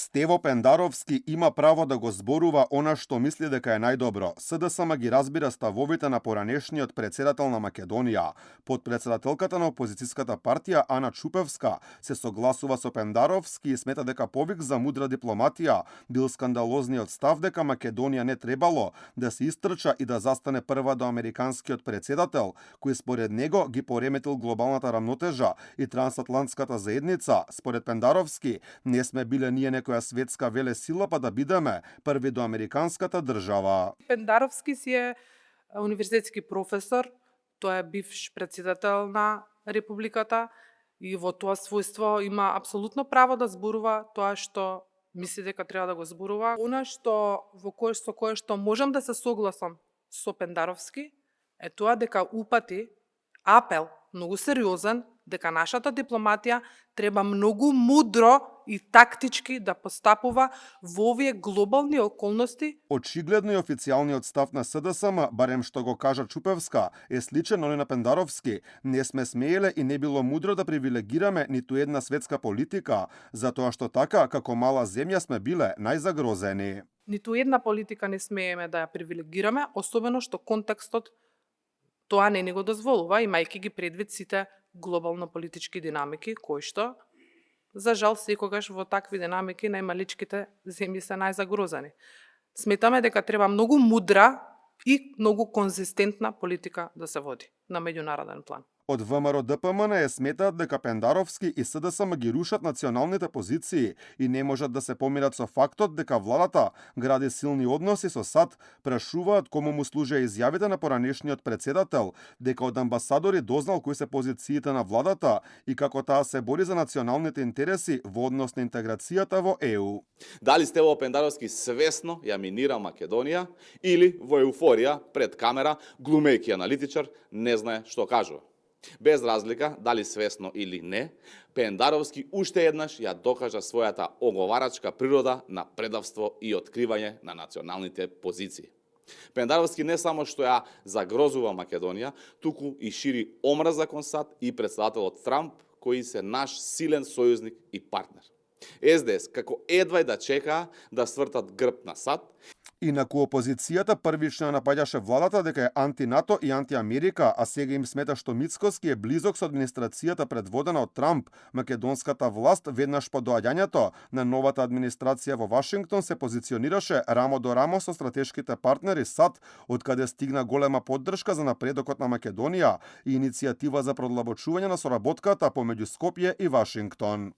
Стево Пендаровски има право да го зборува она што мисли дека е најдобро. СДСМ ги разбира ставовите на поранешниот председател на Македонија. Подпредседателката на опозицијската партија Ана Чупевска се согласува со Пендаровски и смета дека повик за мудра дипломатија бил скандалозниот став дека Македонија не требало да се истрча и да застане прва до американскиот председател, кој според него ги пореметил глобалната рамнотежа и трансатлантската заедница. Според Пендаровски, не сме биле ние некоја светска велесила, па да бидеме први до американската држава. Пендаровски си е универзитетски професор, тој е бивш председател на Републиката и во тоа својство има апсолутно право да зборува тоа што мисли дека треба да го зборува. Она што со кое што можам да се согласам со Пендаровски е тоа дека упати апел многу сериозен дека нашата дипломатија треба многу мудро и тактички да постапува во овие глобални околности. Очигледно и официјалниот став на СДСМ, барем што го кажа Чупевска, е сличен оној на Пендаровски. Не сме смееле и не било мудро да привилегираме ниту една светска политика, затоа што така, како мала земја, сме биле најзагрозени. Ниту една политика не смееме да ја привилегираме, особено што контекстот тоа не ни го дозволува, имајќи ги предвид сите глобално политички динамики, кои што, за жал, секогаш во такви динамики најмаличките земји се најзагрозени. Сметаме дека треба многу мудра и многу конзистентна политика да се води на меѓународен план. Од ВМРО ДПМН сметаат дека Пендаровски и СДСМ ги рушат националните позиции и не можат да се помират со фактот дека владата гради силни односи со САД, прашуваат кому му служеа изјавите на поранешниот председател дека од амбасадори дознал кои се позициите на владата и како таа се бори за националните интереси во однос на интеграцијата во ЕУ. Дали Стево Пендаровски свесно ја минира Македонија или во еуфорија пред камера, глумејќи аналитичар, не знае што кажува. Без разлика, дали свесно или не, Пендаровски уште еднаш ја докажа својата оговарачка природа на предавство и откривање на националните позиции. Пендаровски не само што ја загрозува Македонија, туку и шири омраза кон САД и председателот Трамп, кои се наш силен сојузник и партнер. СДС, како едвај да чекаа да свртат грб на САД. Инаку опозицијата првично напаѓаше владата дека е анти-НАТО и анти-Америка, а сега им смета што Мицкоски е близок со администрацијата предводена од Трамп. Македонската власт веднаш по доаѓањето на новата администрација во Вашингтон се позиционираше рамо до рамо со стратешките партнери САД, од каде стигна голема поддршка за напредокот на Македонија и иницијатива за продлабочување на соработката помеѓу Скопје и Вашингтон.